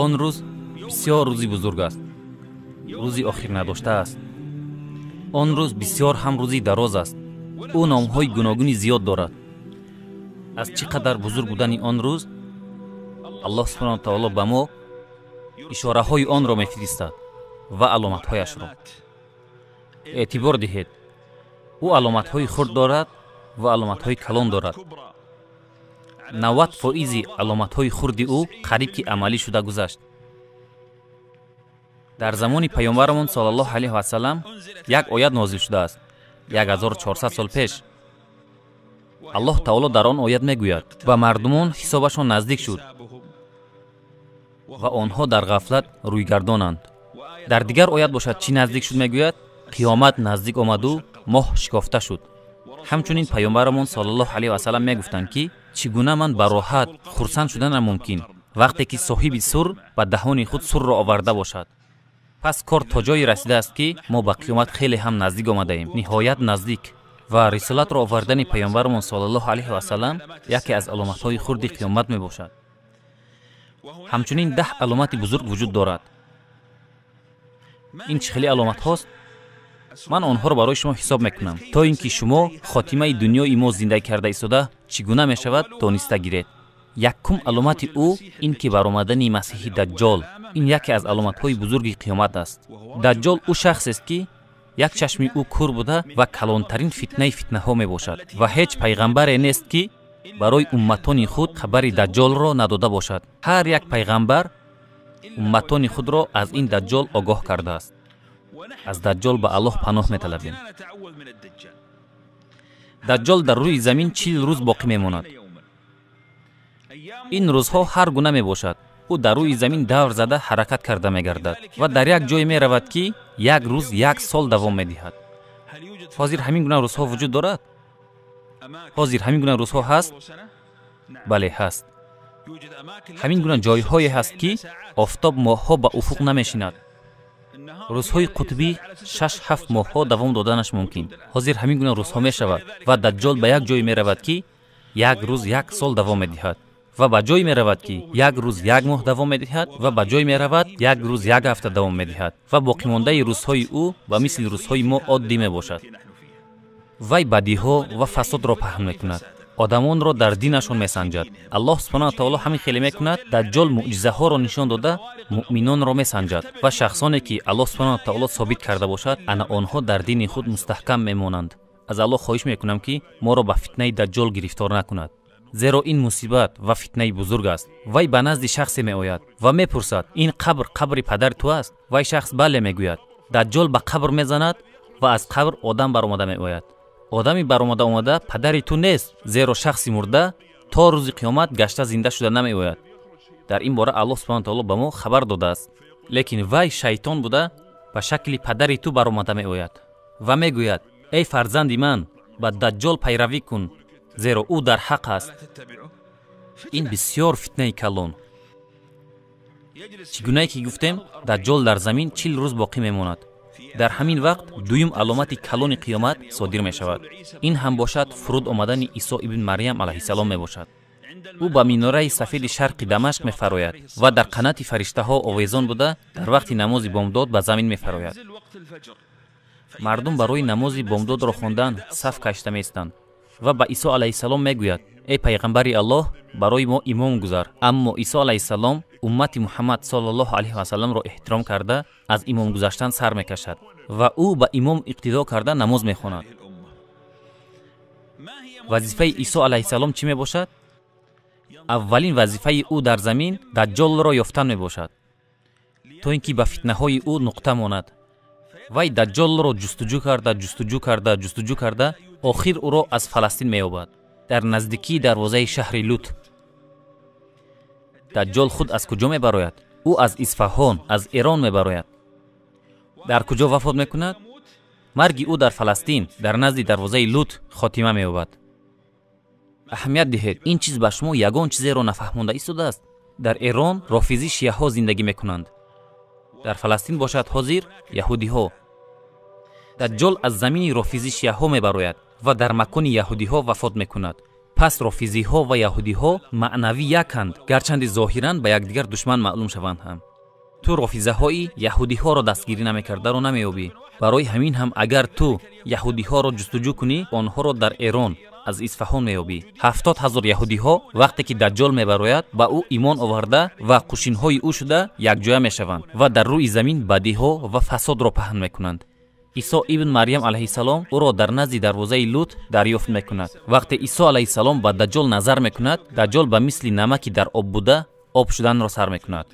Он рӯз бисёр рӯзи бузург аст, рӯзи охир надоштааст. Он рӯз бисёр ҳам рӯзи дароз аст. Ӯ номҳои гуногуни зиёд дорад. Аз чӣ қадар бузург будани он рӯз Аллоҳ субҳанаҳу ва таоло ба мо ишораҳои онро мефиристад ва аломатҳояшро. Эътибор диҳед, ӯ аломатҳои хурд дорад ва аломатҳои калон дорад. 90% аломатҳои хурди ӯ қариб ки амалӣ шуда гузашт. Дар замони паёмбарамон саллаллоҳу алайҳи васаллам як оят нозил шудааст 1400 сол пеш. Аллоҳ таоло дар он оят мегӯяд: ба мардумон ҳисобашон наздик шуд ва онҳо дар ғафлат рӯйгардонанд. Дар дигар оят бошад чӣ наздик шуд мегӯяд? Қиёмат наздик омаду моҳ шикофта шуд. Ҳамчунин паёмбарамон саллаллоҳу алайҳи васаллам мегуфтанд ки чӣ гуна ман ба роҳат хурсанд шуданам мумкин вақте ки соҳиби сур ба даҳони худ сурро оварда бошад. Пас кор то ҷое расидааст ки мо ба қиёмат хеле ҳам наздик омадаем, ниҳоят наздик. Ва рисолатро овардани паёмбарамон саллаллоҳу алайҳи васаллам яке аз аломатҳои хурди қиёмат мебошад. Ҳамчунин 10 аломати бузург вуҷуд дорад. Ин чӣ хеле аломатҳост? Ман онҳоро барои шумо ҳисоб мекунам, то ин ки шумо хотимаи дунёи мо зиндагӣ карда истода чӣ гуна мешавад дониста гиред. Якум аломати ӯ ин ки баромадани Масиҳи Даҷҷол. Ин яке аз аломатҳои бузурги қиёмат аст. Даҷҷол ӯ шахсест ки як чашми ӯ кур буда ва калонтарин фитнаи фитнаҳо мебошад ва ҳеҷ пайғамбаре нест ки барои умматони худ хабари Даҷҷолро надода бошад. Ҳар як пайғамбар умматони худро аз ин Даҷҷол огоҳ кардааст. Аз Даҷҷол ба Аллоҳ паноҳ металабем. Даҷҷол дар рӯи замин 40 рӯз боқӣ мемонад. Ин рӯзҳо ҳар гуна мебошад. Ӯ дар рӯи замин давр зада ҳаракат карда мегардад ва дар як ҷое меравад ки як рӯз як сол давом медиҳад. Ҳозир ҳамин гуна рӯзҳо вуҷуд дорад? Ҳозир ҳамин гуна рӯзҳо ҳаст? Бале, ҳаст. Ҳамин гуна ҷойҳое ҳаст ки офтоб моҳҳо ба уфуқ намешинад. Рӯзҳои қутбӣ 6-7 моҳҳо давом доданаш мумкин. Ҳозир ҳамин гуна рӯзҳо мешавад ва Даҷҷол ба як ҷое меравад ки як рӯз як сол давом медиҳад ва ба ҷое меравад ки як рӯз як моҳ давом медиҳад ва ба ҷое меравад як рӯз як ҳафта давом медиҳад ва боқимондаи рӯзҳои ӯ ба мисли рӯзҳои мо оддӣ мебошад. Вай бадиҳо ва фасодро паҳн мекунад, одамонро дар динашон месанҷад. Аллоҳ субҳанаҳу ва таоло ҳамин хеле мекунад. Даҷҷол мӯъҷизаҳоро нишон дода муъминонро месанҷад ва шахсоне ки Аллоҳ субҳанаҳу ва таоло собит карда бошад, ана онҳо дар дини худ мустаҳкам мемонанд. Аз Аллоҳ хоҳиш мекунам ки моро ба фитнаи Даҷҷол гирифтор накунад, зеро ин мусибат ва фитнаи бузург аст. Вай ба назди шахсе меояд ва мепурсад: ин қабр қабри падари ту аст? Вай шахс бале мегӯяд. Даҷҷол ба қабр мезанад ва аз қабр одам баромада меояд. Одами баромада омада падари ту нест, зеро шахси мурда то рӯзи қиёмат гашта зинда шуда намеояд. Дар ин бора Аллоҳ субҳанаҳу ва таоло ба мо хабар додааст. Лекин вай шайтон буда ба шакли падари ту баромада меояд ва мегӯяд: эй фарзанди ман, ба Даҷҷол пайравӣ кун, зеро ӯ дар ҳақ аст. Ин бисёр фитнаи калон. Чӣ гунае ки гуфтем, Даҷҷол дар замин 40 рӯз боқӣ мемонад. Дар ҳамин вақт дуюм аломати калони қиёмат содир мешавад. Ин ҳам бошад фуруд омадани Исо ибн Марьям алайҳиссалом мебошад. Ӯ ба минораи сафеди шарқи Дамашқ мефарояд ва дар қанати фариштаҳо овезон буда дар вақти намози бомдод ба замин мефарояд. Мардум барои намози бомдодро хондан саф кашта меистанд ва ба Исо алайҳиссалом мегӯяд: эй пайғамбари Аллоҳ, барои мо имом гузар. Аммо Исо алайҳиссалом уммати Муҳаммад саллаллоҳу алайҳи васалламро эҳтиром карда аз имом гузаштан сар мекашад ва ӯ ба имом иқтидо карда намоз мехонад. Вазифаи Исо алайҳиссалом чӣ мебошад? Аввалин вазифаи ӯ дар замин Даҷҷолро ёфтан мебошад, то ин ки ба фитнаҳои ӯ нуқта монад. Вай Даҷҷолро ҷустуҷӯ карда, ҷустуҷӯ карда, ҷустуҷӯ карда, охир ӯро аз Фаластин меёбад, дар наздикии дарвозаи шаҳри Лут. Даҷҷол худ аз куҷо мебарояд? Ӯ аз Исфаҳон, аз Эрон мебарояд. Дар куҷо вафот мекунад? Марги ӯ дар Фаластин, дар назди дарвозаи Лут хотима меёбад. Аҳамият диҳед, ин чиз ба шумо ягон чизеро нафаҳмонда истодааст. Дар Эрон рофизӣ шияҳо зиндагӣ мекунанд, дар Фаластин бошад ҳозир яҳудиҳо. Даҷҷол аз замини рофизӣ шияҳо мебарояд ва дар макони яҳудиҳо вафот мекунад. Пас рофизиҳо ва яҳудиҳо маънавӣ яканд, гарчанде зоҳиран ба якдигар душман маълум шаванд ҳам. Ту рофизаҳои яҳудиҳоро дастгирӣ намекардаро намеёбӣ. Барои ҳамин ҳам агар ту яҳудиҳоро ҷустуҷӯ кунӣ, онҳоро дар Эрон аз Исфаҳон меёбӣ. 70 ҳазор яҳудиҳо вақте ки Даҷҷол мебарояд ба ӯ имон оварда ва қӯшинҳои ӯ шуда якҷоя мешаванд ва дар рӯи замин бадиҳо ва фасодро паҳн мекунанд. Исо ибн Марьям алайҳиссалом ӯро дар назди дарвозаи Лут дарёфт мекунад. Вақте Исо алайҳиссалом ба Даҷҷол назар мекунад, Даҷҷол ба мисли намаки дар об буда об шуданро сар мекунад.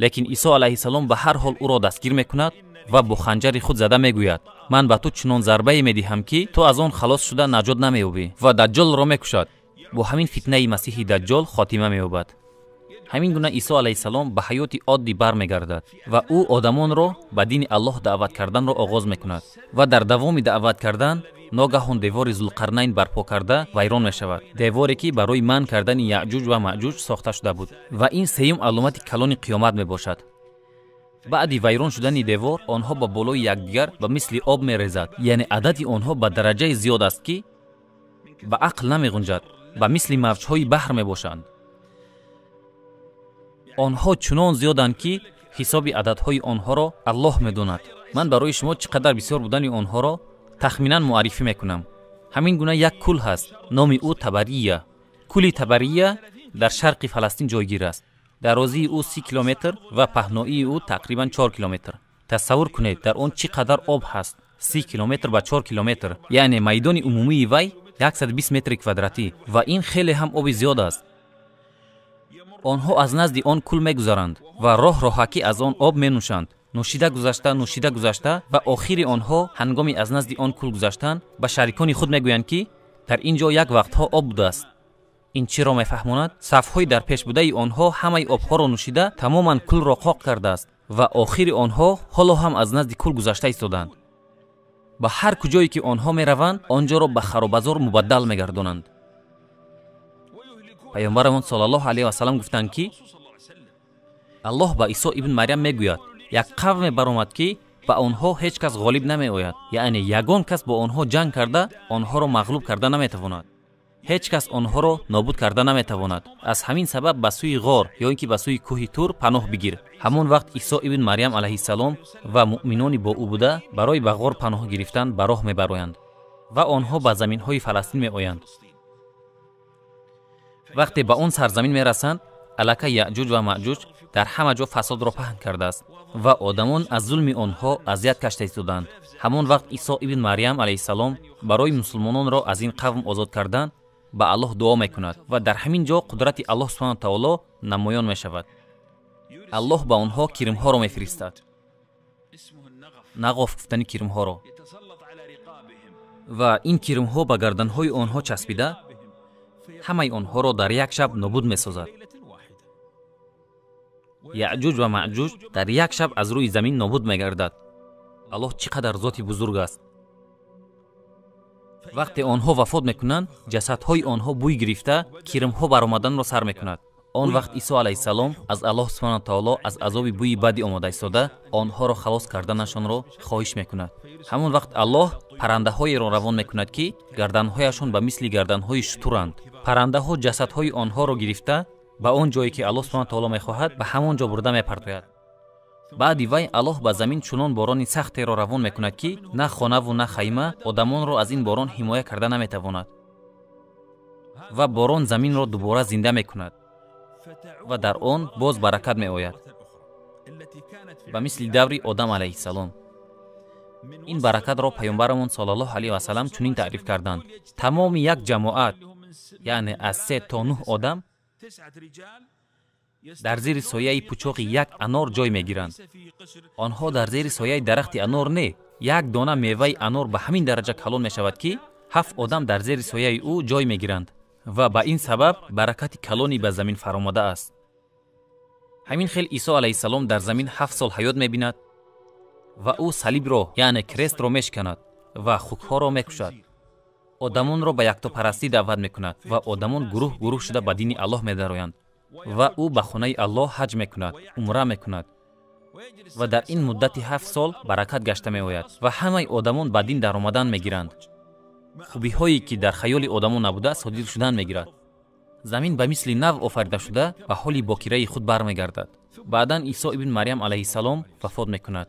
Лекин Исо алайҳиссалом ба ҳар ҳол ӯро дастгир мекунад ва бо ханҷари худ зада мегӯяд: ман ба ту чунон зарбае медиҳам, ки ту аз он халос шуда наҷот намеёбӣ, ва Даҷҷолро мекушад. Бо ҳамин фитнаи Масиҳи Даҷҷол хотима меёбад. Ҳамин гуна Исо алайҳиссалом ба ҳаёти оддӣ бармегардад ва ӯ одамонро ба дини Аллоҳ даъват карданро оғоз мекунад ва дар давоми даъват кардан ногаҳон девори Зулқарнайн барпо карда вайрон мешавад, деворе ки барои манъ кардани Яъҷуҷ ва Маъҷуҷ сохта шуда буд. Ва ин сеюм аломати калони қиёмат мебошад. Баъди вайрон шудани девор онҳо ба болои якдигар ба мисли об мерезад, яъне адади онҳо ба дараҷаи зиёд аст, ки ба ақл намеғунҷад, ба мисли мавҷҳои баҳр мебошанд. Онҳо чунон зиёданд, ки ҳисоби ададҳои онҳоро Аллоҳ медонад. Ман барои шумо чӣ қадар бисёр будани онҳоро тахминан муаррифӣ мекунам. Ҳамин гуна як кул ҳаст, номи ӯ Табария. Кули Табария дар шарқи Фаластин ҷойгир аст. Дарозии ӯ 30 километр ва паҳноии ӯ тақрибан 4 километр. Тасаввур кунед, дар он чӣ қадар об ҳаст. 30 километр ба 4 километр, яъне майдони умумии вай 120 метри квадратӣ, ва ин хеле ҳам оби зиёд аст. Онҳо аз назди он кул мегузаранд ва роҳ роҳакӣ аз он об менӯшанд. Нӯшида гузашта, нӯшида гузашта ва охири онҳо ҳангоми аз назди он кул гузаштан ба шарикони худ мегӯянд, ки дар ин ҷо як вақтҳо об будааст. Ин чиро мефаҳмонад? Сафҳои дар пеш будаи онҳо ҳамаи обҳоро нӯшида тамоман кулро қоқ кардааст ва охири онҳо ҳоло ҳам аз назди кул гузашта истоданд. Ба ҳар куҷое ки онҳо мераванд, он ҷоро ба харобазор мубаддал мегардонанд. Пайғамбарамон саллаллоҳу алайҳи васаллам гуфтанд, ки Аллоҳ ба Исо ибн Марьям мегӯяд: як қавме баромад, ки ба онҳо ҳеҷ кас ғолиб намеояд, яъне ягон кас бо онҳо ҷанг карда онҳоро мағлуб карда наметавонад, ҳеҷ кас онҳоро нобуд карда наметавонад. Аз ҳамин сабаб ба сӯи ғор ё ин ки ба сӯи кӯҳи Тур паноҳ бигир. Ҳамон вақт Исо ибн Марьям алайҳиссалом ва муъминони бо ӯ буда барои ба ғор паноҳ гирифтан ба роҳ мебароянд ва онҳо ба заминҳои Фаластин меоянд. Вақте ба он сарзамин мерасанд, аллакай Яъҷуҷ ва Маъҷуҷ дар ҳама ҷо фасодро паҳн кардааст ва одамон аз зулми онҳо азият кашта истоданд. Ҳамон вақт Исо ибн Марьям алайҳиссалом барои мусулмононро аз ин қавм озод кардан ба Аллоҳ дуо мекунад ва дар ҳамин ҷо қудрати Аллоҳ субҳанаҳу таоло намоён мешавад. Аллоҳ ба онҳо кирмҳоро мефиристад. Нағоф гуфтани кирмҳоро. Ва ин кирмҳо ба гарданҳои онҳо часпида ҳамаи онҳоро дар як шаб нобуд месозад. Яъҷуҷ ва Маъҷуҷ дар як шаб аз рӯи замин нобуд мегардад. Аллоҳ чӣ қадар зоти бузург аст! Вақте онҳо вафот мекунанд, ҷасадҳои онҳо бӯй гирифта кирмҳо баромаданро сар мекунад. Он вақт Исо алайҳиссалом аз Аллоҳ субҳанаҳу таоло аз азоби бӯи бади омода истода онҳоро халос карданашонро хоҳиш мекунад. Ҳамон вақт Аллоҳ паррандаҳоеро равон мекунад, ки гарданҳояшон ба мисли гарданҳои шутуранд. Паррандаҳо ҷасадҳои онҳоро гирифта ба он ҷое ки Аллоҳ субҳанаҳу таоло мехоҳад ба ҳамон ҷо бурда мепартояд. Баъди вай Аллоҳ ба замин чунон борони сахтеро равон мекунад, ки на хонаву на хайма одамонро аз ин борон ҳимоя карда наметавонад. Ва борон заминро дубора зинда мекунад ва дар он боз баракат меояд, ба мисли даври Одам алайҳиссалом. Ин баракатро паёмбарамон саллаллоҳу алайҳи васаллам чунин таъриф карданд: тамоми як ҷамоат, яъне аз 3 то 9 одам, дар зери сояи пучоқи як анор ҷой мегиранд. Онҳо дар зери сояи дарахти анор не, як дона меваи анор ба ҳамин дараҷа калон мешавад, ки 7 одам дар зери сояи ӯ ҷой мегиранд ва ба ин сабаб баракати калони ба замин фаромада аст. Ҳамин хел Исо алайҳиссалом дар замин 7 сол ҳаёт мебинад ва ӯ салибро, яъне крестро мешиканад ва хукҳоро мекушад. Одамонро ба яктопарастӣ даъват мекунад ва одамон гурӯҳ гурӯҳ шуда ба дини Аллоҳ медароянд ва ӯ ба хонаи Аллоҳ ҳаҷ мекунад, умра мекунад ва дар ин муддати 7 сол баракат гашта меояд ва ҳамаи одамон ба дин даромадан мегиранд. Хубиҳое ки дар хаёли одамон набуда содир шудан мегирад. Замин ба мисли нав офарида шуда ба ҳоли бокираи худ бармегардад. Баъдан Исо ибн Марьям алайҳиссалом вафот мекунад.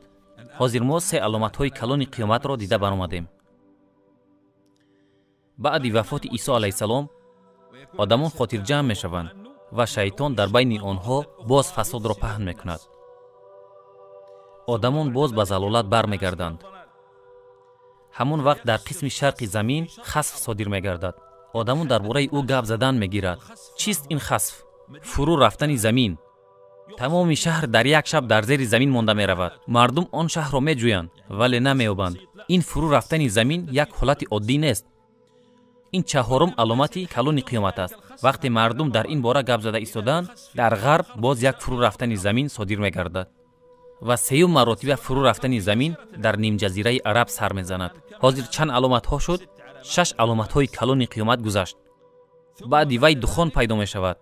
Ҳозир мо 3 аломатҳои калони қиёматро дида баромадем. Баъди вафоти Исо алайҳиссалом одамон хотирҷамъ мешаванд ва шайтон дар байни онҳо боз фасодро паҳн мекунад. Одамон боз ба залолат бармегарданд. Ҳамон вақт дар қисми шарқи замин хасф содир мегардад. Одамон дар бораи ӯ гап задан мегирад. Чист ин хасф? Фурӯ рафтани замин. Тамоми шаҳр дар як шаб дар зери замин монда меравад. Мардум он шаҳрро меҷӯянд, вале намеёбанд. Ин фурӯ рафтани замин як ҳолати оддӣ нест. Ин чаҳорум аломати калони қиёмат аст. Вақте мардум дар ин бора гап зада истоданд, дар ғарб боз як фурӯ рафтани замин содир мегардад ва сеюм маротиба фурӯ рафтани замин дар нимҷазираи Араб сар мезанад. Ҳозир чанд аломатҳо шуд? 6 аломатҳои калони қиёмат гузашт. Баъди вай духон пайдо мешавад.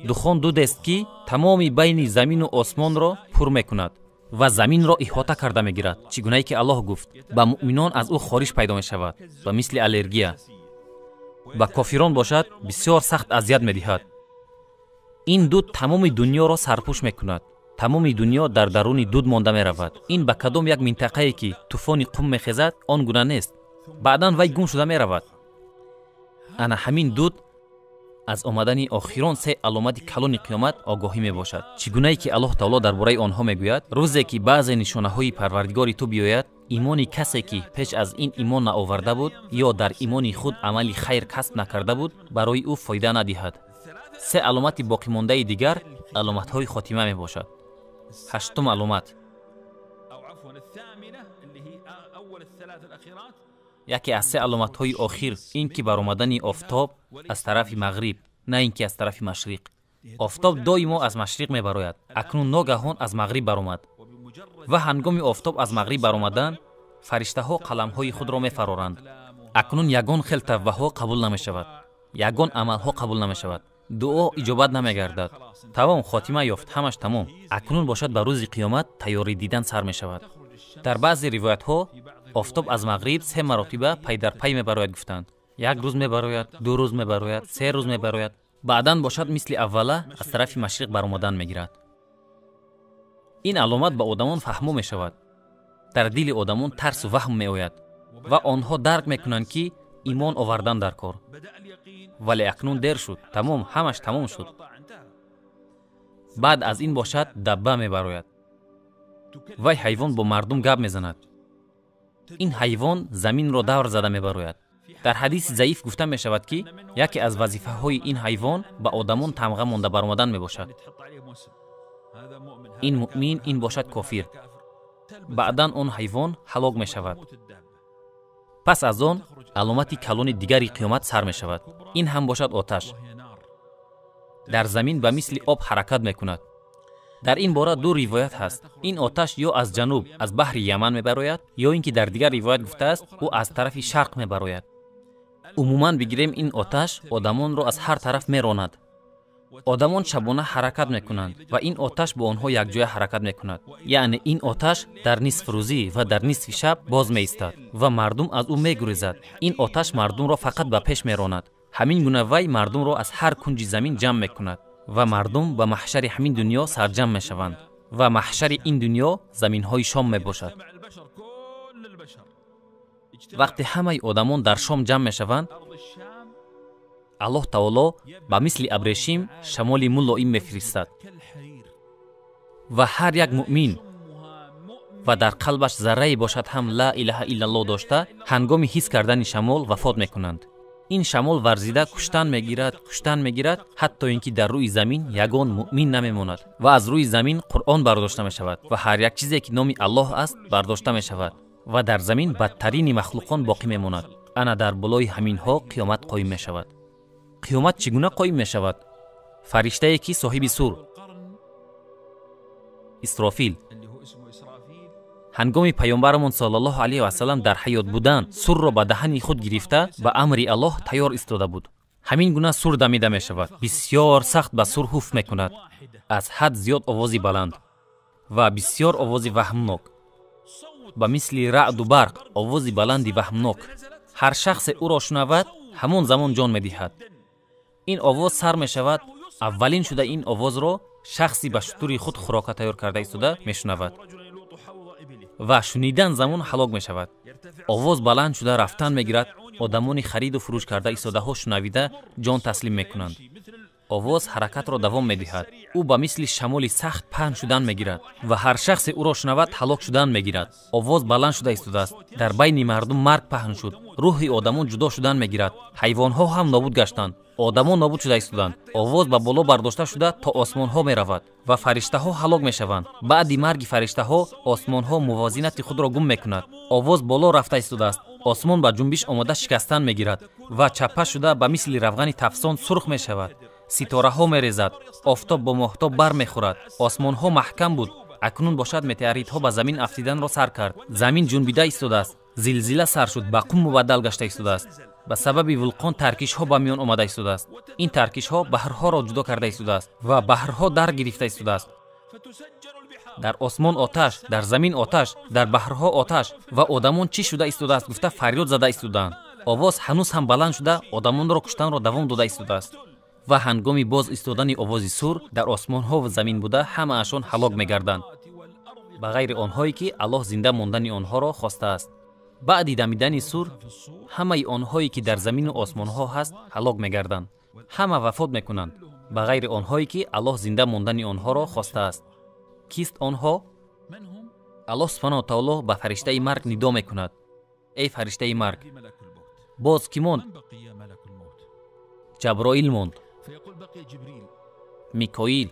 Духон дудест, ки тамоми байни замину осмонро пур мекунад ва заминро иҳота карда мегирад. Чӣ гунае ки Аллоҳ гуфт, ба муъминон аз ӯ хориш пайдо мешавад, ба мисли аллергия. Ба кофирон бошад бисёр сахт азият медиҳад. Ин дуд тамоми дунёро сарпӯш мекунад. Тамоми дунё дар даруни дуд монда меравад. Ин ба кадом як минтақае ки тӯфони қум мехезад, он гуна нест. Баъдан вай гум шуда меравад. Ана ҳамин дуд аз омадани охирон 3 аломати калони қиёмат огоҳӣ мебошад. Чӣ гунае ки Аллоҳ таоло дар бораи онҳо мегӯяд: рӯзе ки баъзе нишонаҳои Парвардигори ту биёяд, имони касе ки пеш аз ин имон наоварда буд ё дар имони худ амали хайр касб накарда буд, барои ӯ фоида надиҳад. 3 аломати боқимондаи дигар аломатҳои хотима мебошад. 8-ум аломат. Яке аз 3 аломатҳои охир ин ки баромадани офтоб аз тарафи мағриб, на ин ки аз тарафи машриқ. Офтоб доимо аз машриқ мебарояд, акнун ногаҳон аз мағриб баромад. Ва ҳангоми офтоб аз мағриб баромадан, фариштаҳо қаламҳои худро мефароранд. Акнун ягон хел тавбаҳо қабул намешавад, ягон амалҳо қабул намешавад, дуо иҷобат намегардад. Тамом, хотима ёфт, ҳамаш тамом. Акнун бошад ба рӯзи қиёмат тайёрӣ дидан сар мешавад. Дар баъзе ривоятҳо офтоб аз мағриб 3 маротиба пайдарпай мебарояд гуфтанд. Як рӯз мебарояд, 2 рӯз мебарояд, 3 рӯз мебарояд. Баъдан бошад мисли аввала аз тарафи машриқ баромадан мегирад. Ин аломат ба одамон фаҳмо мешавад. Дар дили одамон тарсу ваҳм меояд ва онҳо дарк мекунанд, ки имон овардан дар кор. Вале акнун дер шуд, тамом, ҳамаш тамом шуд. Баъд аз ин бошад дабба мебарояд. Вай ҳайвон бо мардум гап мезанад. Ин ҳайвон заминро давр зада мебарояд. Дар ҳадиси заиф гуфта мешавад, ки яке аз вазифаҳои ин ҳайвон ба одамон тамға монда баромадан мебошад. Ин муъмин, ин бошад кофир. Баъдан он ҳайвон ҳалок мешавад. Пас аз он аломати калони дигари қиёмат сар мешавад. Ин ҳам бошад оташ. Дар замин ба мисли об ҳаракат мекунад. Дар ин бора 2 ривоят ҳаст. Ин оташ ё аз ҷануб, аз баҳри Яман мебарояд, ё ин ки дар дигар ривоят гуфтааст, ӯ аз тарафи шарқ мебарояд. Умуман бигирем, ин оташ одамонро аз ҳар тараф меронад. Одамон шабона ҳаракат мекунанд ва ин оташ бо онҳо якҷоя ҳаракат мекунад. Яъне ин оташ дар нисфрӯзӣ ва дар нисфи шаб боз меистад ва мардум аз ӯ мегурезад. Ин оташ мардумро фақат ба пеш меронад. Ҳамин гуна вай мардумро аз ҳар кунҷи замин ҷамъ мекунад ва мардум ба маҳшари ҳамин дунё сарҷамъ мешаванд ва маҳшари ин дунё заминҳои Шом мебошад. Вақте ҳамаи одамон дар Шом ҷамъ мешаванд, Аллоҳ таоло ба мисли абрешим шамоли мулоим мефиристад ва ҳар як муъмин ва дар қалбаш заррае бошад ҳам ла илаҳа иллаллоҳ дошта, ҳангоми ҳис кардани шамол вафот мекунанд. Ин шамол варзида куштан мегирад, куштан мегирад, ҳатто ин ки дар рӯи замин ягон муъмин намемонад ва аз рӯи замин Қуръон бардошта мешавад ва ҳар як чизе ки номи Аллоҳ аст бардошта мешавад ва дар замин бадтарини махлуқон боқӣ мемонад. Ана дар болои ҳаминҳо қиёмат қоим мешавад. Қиёмат чӣ гуна қоим мешавад? Фариштае ки соҳиби сур, Исрофил, ҳангоми паёмбарамон саллаллоҳу алайҳи васаллам дар ҳаёт будан сурро ба даҳани худ гирифта ба амри Аллоҳ тайёр истода буд. Ҳамин гуна сур дамида мешавад. Бисёр сахт ба сур ҳуф мекунад, аз ҳад зиёд овози баланд ва бисёр овози ваҳмнок, ба мисли раъду барқ овози баланди ваҳмнок. Ҳар шахсе ӯро шунавад ҳамон замон ҷон медиҳад. Ин овоз сар мешавад. Аввалин шуда ин овозро шахси ба шутури худ хӯрока тайёр карда истода мешунавад ва шунидан замон ҳалок мешавад. Овоз баланд шуда рафтан мегирад. Одамони хариду фурӯш карда истодаҳо шунавида ҷон таслим мекунанд. Овоз ҳаракатро давом медиҳад. Ӯ ба мисли шамоли сахт паҳн шудан мегирад ва ҳар шахсе ӯро шунавад ҳалок шудан мегирад. Овоз баланд шуда истодааст. Дар байни мардум марг паҳн шуд. Рӯҳи одамон ҷудо шудан мегирад. Ҳайвонҳо ҳам нобуд гаштанд. Одамон нобуд шуда истоданд. Овоз ба боло бардошта шуда то осмонҳо меравад ва фариштаҳо ҳалок мешаванд. Баъди марги фариштаҳо осмонҳо мувозинати худро гум мекунад. Овоз боло рафта истодааст. Осмон ба ҷунбиш омода шикастан мегирад ва чаппа шуда ба мисли равғани тафсон сурх мешавад. Ситораҳо мерезад. Офтоб бо моҳтоб бар мехӯрад. Осмонҳо маҳкам буд. Акнун бошад метеоритҳо ба замин афтиданро сар кард. Замин ҷунбида истодааст. Зилзила сар шуд, ба қум мубаддал гашта истодааст. Ба сабаби вулқон таркишҳо ба миён омада истодааст. Ин таркишҳо баҳрҳоро ҷудо карда истодааст ва баҳрҳо дар гирифта истодааст. Дар осмон оташ, дар замин оташ, дар баҳрҳо оташ ва одамон чӣ шуда истодааст гуфта фарёд зада истодаанд. Овоз ҳанӯз ҳам баланд шуда одамонро куштанро давом дода истодааст ва ҳангоми боз истодани овози сур дар осмонҳо ва замин буда ҳамаашон ҳалок мегарданд, ба ғайри онҳое ки Аллоҳ зинда мондани онҳоро хостааст. Баъди дамидани сур ҳамаи онҳое ки дар замину осмонҳо ҳаст ҳалок мегарданд. Ҳама вафот мекунанд, ба ғайри онҳое ки Аллоҳ зинда мондани онҳоро хостааст. Кист онҳо? Аллоҳ субҳанаҳу ва таоло ба фариштаи марг нидо мекунад: эй фариштаи марг, боз кӣ монд? Ҷаброил монд, Микоил,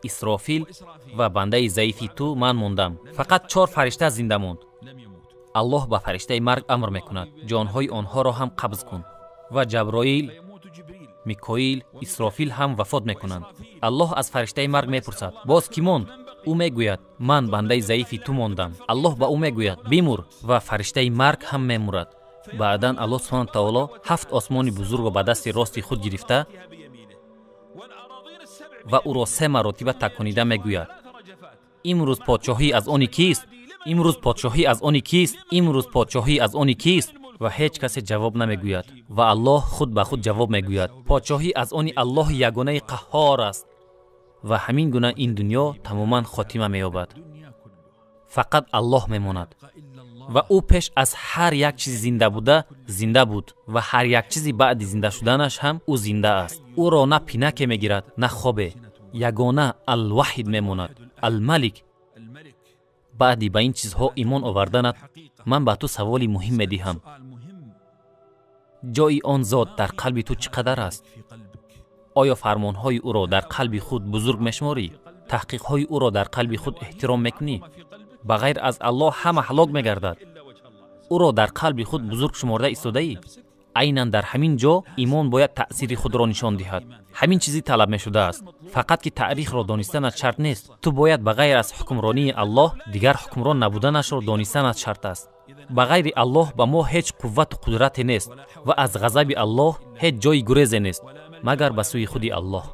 Исрофил ва бандаи заифи ту ман мондам. Фақат 4 фаришта зинда монд. Аллоҳ ба фариштаи марг амр мекунад: ҷонҳои онҳоро ҳам қабз кун. Ва Ҷаброил, Микоил, Исрофил ҳам вафот мекунанд. Аллоҳ аз фариштаи марг мепурсад: боз кӣ монд? Ӯ мегӯяд: ман бандаи заифи ту мондам. Аллоҳ ба ӯ мегӯяд: бимур. Ва фариштаи марг ҳам мемурад. Баъдан Аллоҳ субҳанаҳу ва таоло 7 осмони бузургро ба дасти рости худ гирифта ва ӯро 3 маротиба таконида мегӯяд: имрӯз подшоҳӣ аз они кист? Имрӯз подшоҳӣ аз они кист? Имрӯз подшоҳӣ аз они кист? Ва ҳеҷ касе ҷавоб намегӯяд. Ва Аллоҳ худ ба худ ҷавоб мегӯяд: подшоҳӣ аз они Аллоҳи ягонаи қаҳҳор аст. Ва ҳамин гуна ин дунё тамоман хотима меёбад. Фақат Аллоҳ мемонад. Ва ӯ пеш аз ҳар як чизи зинда буда зинда буд ва ҳар як чизи баъди зинда шуданаш ҳам ӯ зинда аст. Ӯро на пинаке мегирад, на хобе. Ягона Алваҳид мемонад, Алмалик. Баъди ба ин чизҳо имон оварданат ман ба ту саволи муҳим медиҳам. Ҷои он зот дар қалби ту чӣ қадар аст? Оё фармонҳои ӯро дар қалби худ бузург мешуморӣ? Таҳқиқҳои ӯро дар қалби худ эҳтиром мекунӣ? Ба ғайр аз Аллоҳ ҳама ҳалок мегардад. Ӯро дар қалби худ бузург шуморда истодаӣ? Айнан дар ҳамин ҷо имон бояд таъсири худро нишон диҳад. Ҳамин чизи талаб мешудааст. Фақат ки таърихро донистанат шарт нест. Ту бояд ба ғайр аз ҳукмронии Аллоҳ дигар ҳукмрон набуданашро донистанат шарт аст. Ба ғайри Аллоҳ ба мо ҳеҷ қуввату қудрате нест ва аз ғазаби Аллоҳ ҳеҷ ҷойи гурезе нест, магар ба сӯи худи Аллоҳ.